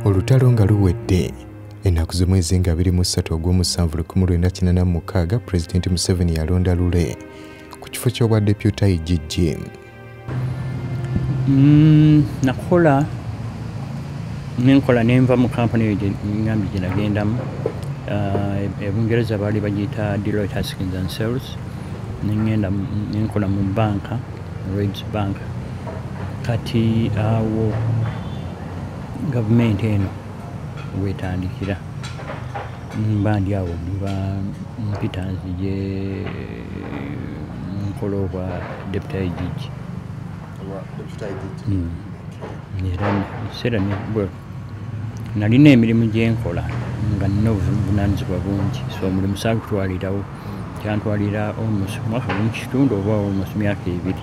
Olutalo nga luwedde ennaku z'omwezi nga 23 ogw'omusanvu 1986 Pulezidenti Museveni yalonda Lule ku kifo ky'obwa Deputy IGG. Nakola nenkola nenva mu kampani eyo ngambye gye nagendamu e Bungereza baali bagiyita Deloitte Haskins and Sells, nengenda nenkola mu banka, Lloyds Bank. Kati awo gavumenti eno wetandikira mba ndi awo mba mpita nzije nkola obwa Deputy IGG. Era ekiseera nalina emirimu gye nkola nga nina obuvunaanyizibwa bungi, so omulimu saagutwalirawo, kyantwalira almost mwaka gumu kitundu oba almost myaka ebiri.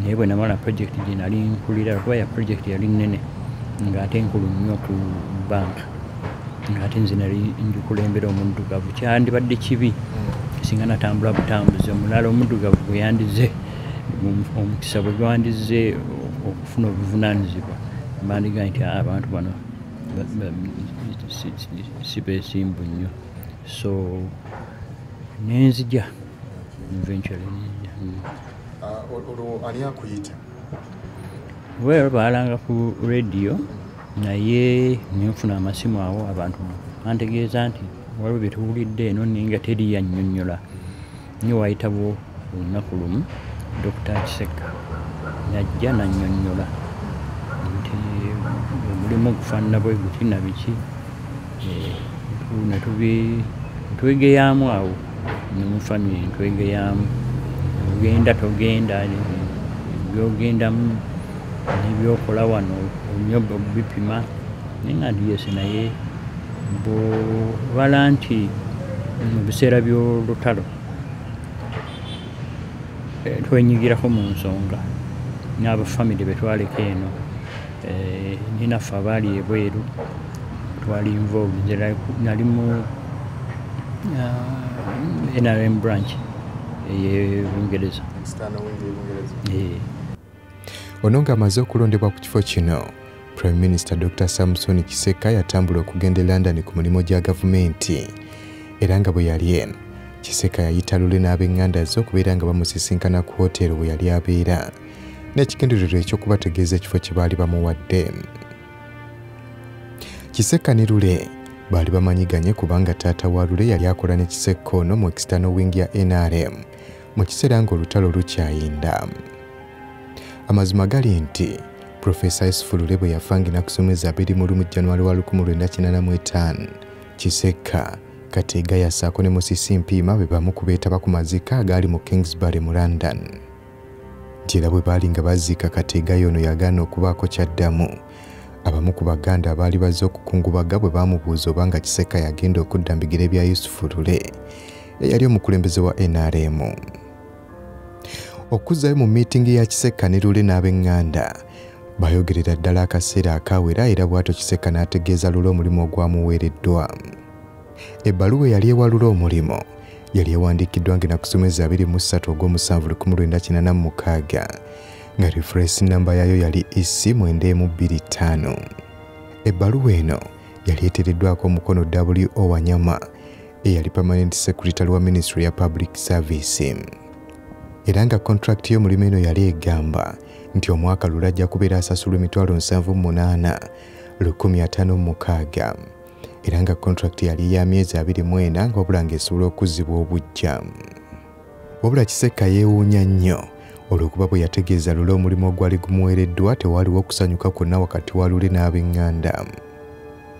Naye bwe namala project gye nali nkulira, kuba ya project yali nnene ng'ate nkulu nnyo ku banka, ng'ate nze nali ngikulembera omuddugavu. Kyandibadde kibi singa natambula butambuzi, omulala omuddugavu bwe yandize omukisa bwe gwandize okufuna obuvunaanyizibwa bandigaye nti abantu bano si beesimbu nnyo. So nenzija eventually nenzija. Olwo ani akuyita? Well, baalanga ku radio, naye nenfuna amasimu awo abantu bantegeeza nti waliwo bye tuwulidde eno naye nga teri yannyonnyola. Naye waayitawo olunaku lumu Dr. Kisekka najja n'annyonnyola nti omulimu gufaanana bwe guti na biki, netwegeyaamu awo ne mu famire ntwegeyaamu, ogenda togenda, byogendamu n'ebyokola wano olina obipima. Naye nga ndi yes, naye bw'obala nti mu biseera by'olutalo twenyigirako mu nsonga n'abafamire be twaleka eno, ninaffe abaali ebweru twali involved. Nze nali mu NRM branch ey'e Bungereza. Ono ng'amaze okulondebwa ku kifo kino, Prime Minister Dr. Samson Kisekka yatambula okugenda e London ku mulimu gya gavumenti, era nga bwe yali eno Kisekka yayita Lule n'ab'eŋŋanda ze okubeera nga bamusisinkana ku hoteeri we yali abeera n'ekigendererwa eky'okubategeeza ekifo kye baali bamuwadde. Kisekka ne Lule baali bamanyiganye kubanga taata wa Lule yali akola ne Kisekka ono mu external wing ya NRM mu kiseera ng'olutalo lukyayinda. Amazima gali nti Profesa Yusufu Lule bwe yafa ng'ennaku z'omwezi 21 January wa 1985, Kisekka, Kateega ssaako ne Musisi Mpiima be bamu ku beetaba ku maziika agaali mu Kingsbury mu London. Nti era bwe baali nga baziika Kateega ono yagaana okubaako ky'addamu. Abamu ku Baganda abaali bazze okukungubaga bwe baamubuuza oba nga Kisekka yagenda okudda mu bigere bya Yusufu Lule eyali omukulembeze wa NRM. Okuzzayo mu miitingi ya Kisekka ne Lule n'ab'eŋŋanda bayogerera ddala akaseera akawera, era bw'atyo Kisekka n'ategeeza Lule omulimu ogwamuweereddwa. Ebbaluwa eyali ewa Lule omulimu yali ewandiikiddwa ng'ennaku z'omwezi 23 ogw'omusanvu 1986 nga reference namba yaayo yali EC 925. Ebbaluwa eno yali eteereddwako omukono W.O. Wanyama eyali Permanent Secretary wa Ministry ya Public Service. Era nga contract y'omulimu eno yali egamba nti omwaka Lule ajja kubeera asasulwa emitwalo 78 156, era nga contract yali ya myezi 24 nga wabula ng'esobola okuzzibwa obuggya. Wabula Kisekka yeewuunya nnyo olw'okuba bwe yategeeza Lule omulimu ogwali gumuweereddwa tewaaliwo okusanyuka kwonna wakati wa Lule n'ab'eŋŋanda.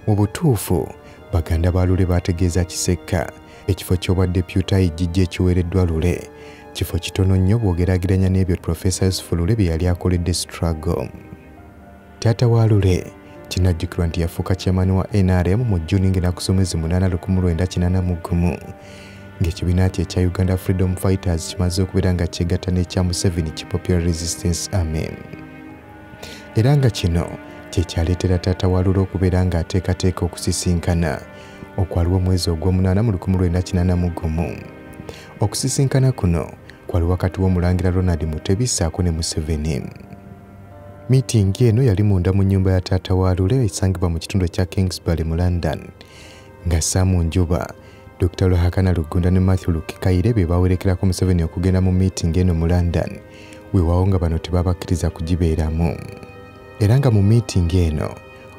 Mu butuufu baganda ba Lule baategeeza Kisekka ekifo ky'obwa Deputy IGG ekiweereddwa Lule kifo kitono nnyo bw'ogeraageranya n'ebyo Profesa Yusufu Lule bye yali akoledde struggle. Taata wa Lule kinajjukirwa nti yafuuka chairman wa NRM mu Juni ng'ennaku z'omwezi 8 1981 ng'ekibiina kye ekya Uganda Freedom Fighters kimaze okubeera nga kyegatta n'ekya Museveni ki Popular Resistance Army. Era nga kino kye kyaleetera taata wa Lule okubeera ng'ateekateeka okusisinkana okwaliwo omwezi ogw'omunaana mu 1981. Okusisinkana kuno kwali wakati w'omulangira Ronald Mutebi ssaako ne Museveni. Miitingi eno yali munda mu nnyumba ya taata wa Lule esangibwa mu kitundu ekya Kingsbury mu London, nga Sam Njuba, Dr. Ruhakana Rugunda ne Matthew Rukikaire be bawerekerako Museveni okugenda mu miitingi eno mu London, weewaawo nga bano tebabakkiriza kugibeeramu. Era nga mu miitingi eno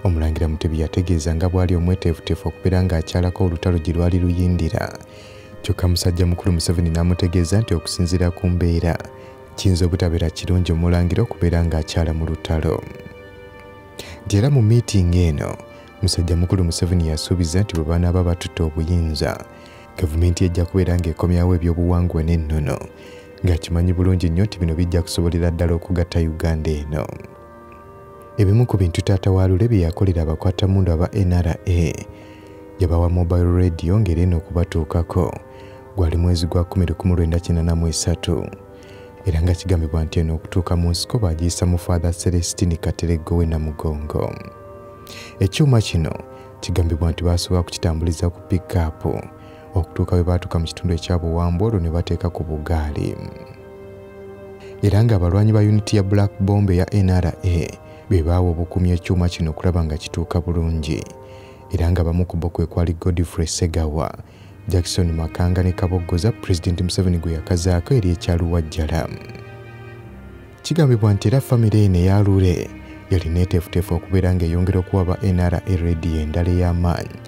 Omulangira Mutebi yategeeza nga bw'ali omweteefuteefu okubeera ng'akyalako olutalo gye lwali luyindira. Kyokka musajja mukulu Museveni n'amutegeeza nti okusinziira ku mbeera kiyinza obutabeera kirungi Omulangira okubeera ng'akyala mu lutalo. Nti era mu miitingi eno musajja mukulu Museveni yasuubiza nti bwe banaaba batutte obuyinza, gavumenti ejja kubeera ng'ekomyawo ebyobuwangwa n'ennono, ng'akimanyi bulungi nnyo nti bino bijja kusobolera ddala okugatta Uganda eno. Ebimu ku bintu taata wa Lule bye yakolera abakwatamundu aba NRA, yabawa mobile radio ng'era eno okubatuukako gwali mwezi gwa 10 1983, era nga kigambibwa nti eno okutuuka mu nsiko baagiyisa mu Father Celestine Katereggo w'e Namugongo. Ekyuma kino kigambibwa nti baasooka kukitambuliza ku pick-up okutuuka bwe baatuuka mu kitundu ekya Buwambu, olwo ne bateeka ku bugaali. Era ng'abalwanyi ba yuniti ya Black Bomb eya NRA be baawa obukuumi ekyuma kino okulaba nga kituuka bulungi. Era nga bamu ku bo kwe kwali Godfrey Segawa, Jackson Makanga ne Kabogoza Pulezidenti Museveni gwe yakazaako eri ekyaluwajjala. Kigambibwa nti era famire eno eya Lule yali neeteefuteefu okubeera ng'eyongera okuwa ba NRA rediyo endala ey'amaanyi,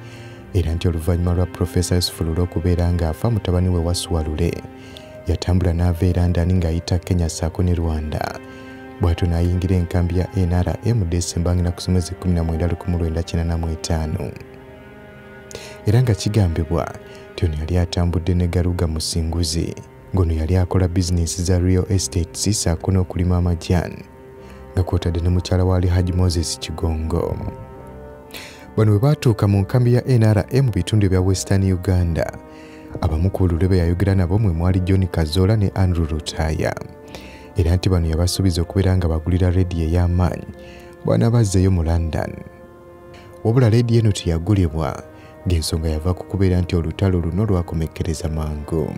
era nti oluvannyuma lwa Profesa Yusufu Lule okubeera ng'afa, mutabani we Waswa Lule yatambula n'ava e London ng'ayita Kenya ssaako ne Rwanda, bw'atyo n'ayingira enkambi ya NRA mu Desemba 19 1985. Era nga kigambibwa nti ono yali atambudde ne Garuga Musinguzi, ng'ono yali akola bizinensi za real estate ssaako n'okulima amajaani, nga kw'otadde ne mukyala wa Alhaji Moses Kigongo. Bano bwe baatuuka mu nkambi ya NRA mu bitundu ebya Western Uganda, abamu ku Lule be yayogera nabo mwe mwali John Kazola ne Andrew Lutaaya, era nti bano yabasuubiza okubeera nga bagulira rediyo ey'amaanyi bw'anaabazzeeyo mu London. Wabula rediyo eno teyagulibwa, ng'ensonga yava ku kubeera nti olutalo luno lwakomekkereza mangu.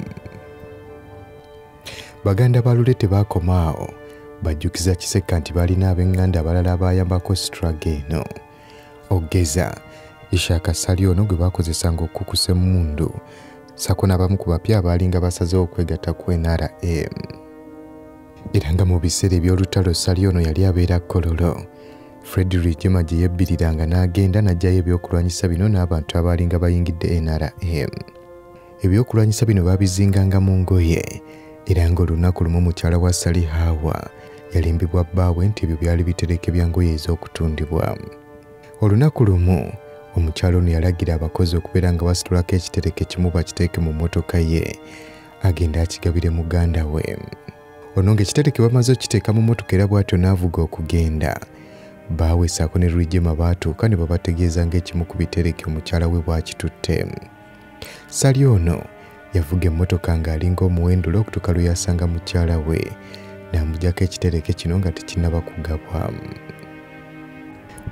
Baganda ba Lule tebaakoma awo, bajjukiza Kisekka nti balina ab'eŋŋanda abalala abaayambako struggle eno. Ogeza Ishaka Ssali ono gwe baakozesanga okukukusa emmundu, ssaako n'abamu ku bapya abaalinga basazeewo okwegatta ku NRA. Era nga mu biseera eby'olutalo Ssali ono yali abeera Kololo, Fred Rwigyema gye yebbiriranga n'agenda n'aggyayo ebyokulwanyisa bino n'abantu abaalinga bayingidde NRA. Ebyokulwanyisa bino baabizinganga mu ngoye, era ng'olunaku lumu mukyala wa Ssali Hawa yalimbibwa bbaawe nti ebyo byali bitereke bya ngoye ez'okutundibwa. Olunaku lumu omukyala ono yalagira abakozi okubeera nga basitulako ekitereke kimu bakiteeke mu mmotoka ye agende akigabire muganda we. Ono ng'ekitereke bamaze okukiteeka mu mmotoka era bw'atyo n'avuga okugenda. Bbaawe ssaako ne Rwigyema baatuuka ne babategeeza ng'ekimu ku bitereke omukyala we bw'akitutte. Ssali ono yavuga emmotoka ng'alinga omuwendulo okutuuka lwe yasanga mukyala we n'amuggyako ekitereke kino nga tekinnaba kugabwa.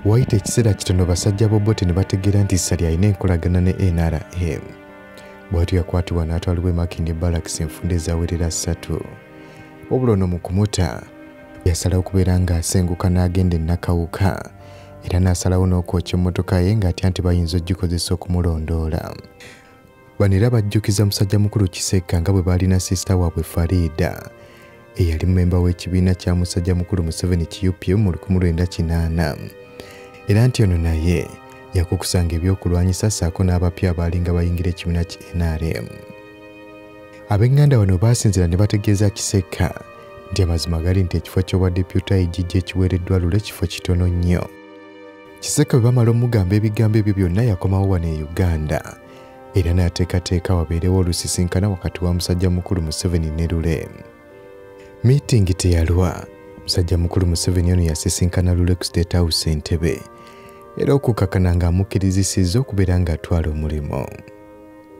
Wayita ekiseera kitono basajja b'Obote ne bategeera nti Ssali alina enkolagana ne NRA. Bw'atyo yakwatibwa n'atwalibwa e Makindye Barracks enfunda ezawerera 3. Wabula ono mu kumuta yasalawo okubeera ng'asenguka n'agenda e Nakawuka, era n'asalawo n'okwokya emmotoka ye ng'atya nti bayinza okugikozesa okumulondoola. Bano era bajjukiza musajja mukulu Kisekka nga bwe baalina sisita waabwe Farida eyali mmemba w'ekibiina kya musajja mukulu Museveni ki UPM mu 1980, era nti ono naye yakukusanga ebyokulwanyisa ssaako n'abapya abaalinga bayingira ekibiina ki NRM. Ab'eŋŋanda bano baasinziira ne bategeeza Kisekka nti amazima gali nti ekifo ky'obwa deputy IGG ekiweereddwa Lule kifo kitono nnyo. Kisekka bwe bamala omugamba ebigambo ebyo byonna yakomawo wano e Uganda, era n'ateekateeka wabeerewo olusisinkana wakati wa musajja mukulu Museveni ne Lule. Miitingi teyalwa, musajja mukulu Museveni ono yasisinkana Lule ku State House Entebbe, era okukakkana ng'amukkirizisizza okubeera ng'atwala omulimu.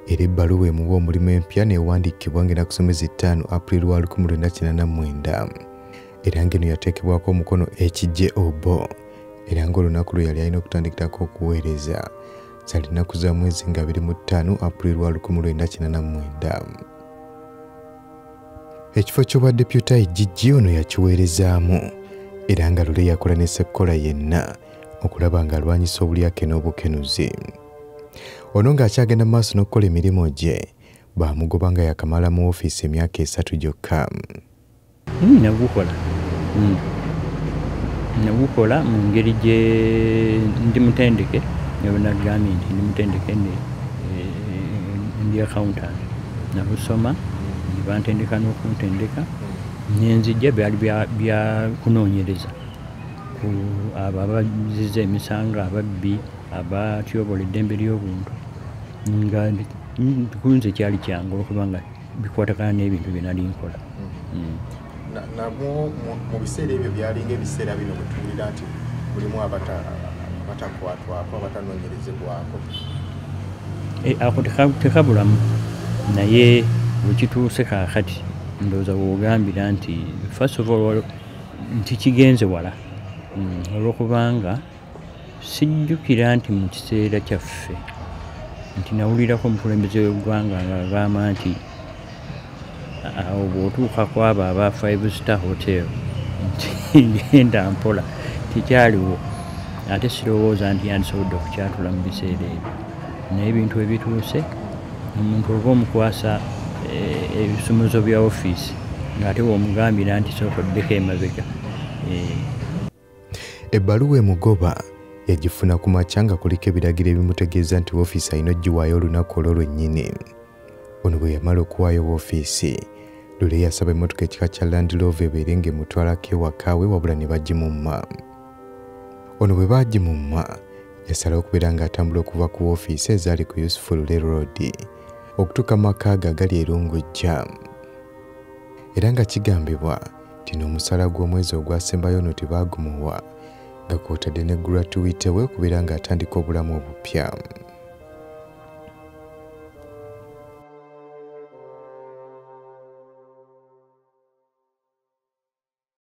Era ebbaluwa emuwa omulimu empya n'ewandiikibwa ng'ennaku z'omwezi 5 April wa 1989, era ng'eno yateekebwako omukono HJ Obo, era ng'olunaku lwe yali alina okutandikirako okuweereza zaali nnaku za mwezi nga 25 April wa 1989. Ekifo ky'obwa deputy IGG ono yakiweerezaamu, Era nga Lule yakola ne Ssekkola yenna okulaba ng'alwanyisa obulyake n'obukenuzi. Ono ng'akyagenda mu maaso n'okukola emirimu gye, baamugoba nga yakamala mu woofiisi emyaka 3 gyokka. Nagukola. Nagukola mu ngeri gye ndi mutendeke, nga bwe nagambye nti ndi mutendeke ndi accountant. Nabusoma, ne bantendeka n'okuntendeka, ne nzijja byali bya kunoonyereza ku abo abazizza emisango, ababbi, abatyobola eddembe ly'obuntu, nga kunze kyali kyangu olwokubanga bikwatagana n'ebintu bye nali nkola. Nabwo mu biseera ebyo byalinga ebiseera bino bwe tuwulira nti mulimu abatakwatwako, abatanoonyerezebwako. Ako tekabulamu, naye bwe kituuse kaakati ndowooza bw'ogambira nti first of all nti kigenze wala, olwokubanga sijjukira nti mu kiseera kyaffe nti nawulirako omukulembeze w'eggwanga ng'agamba nti awo bw'otuuka ku abo aba 5 star hotel nti ngenda mpola, tekyaliwo. Ate sirowooza nti yandisobodde okukyatula mu biseera ebyo, naye ebintu ebituuse omuntu oba omukwasa ebisumuzo bya ofiisi ng'ate w'omugambira nti sooka oddeko emabega. Ebbaluwa emugoba yagifuna ku makya nga kuliko ebiragiro ebimutegeeza nti woofiisi alina okugiwaayo olunaku olwo lwennyini. Ono bwe yamala okuwaayo woofiisi, Lule yasaba emmotoka ekika kya Land Rover ebeere ng'emutwalako ewaka we, wabula ne bagimumma. Ono bwe baagimumma, yasalawo okubeera ng'atambula okuva ku woofiisi ezaali ku Yusufu Lule Road okutuuka mu maka ge agali e Lungujja. Era nga kigambibwa nti n'omusaala gw'omwezi ogwasembayo ono tebaagumuwa, nga kw'otadde ne gratuity we okubeera ng'atandika obulamu obupya.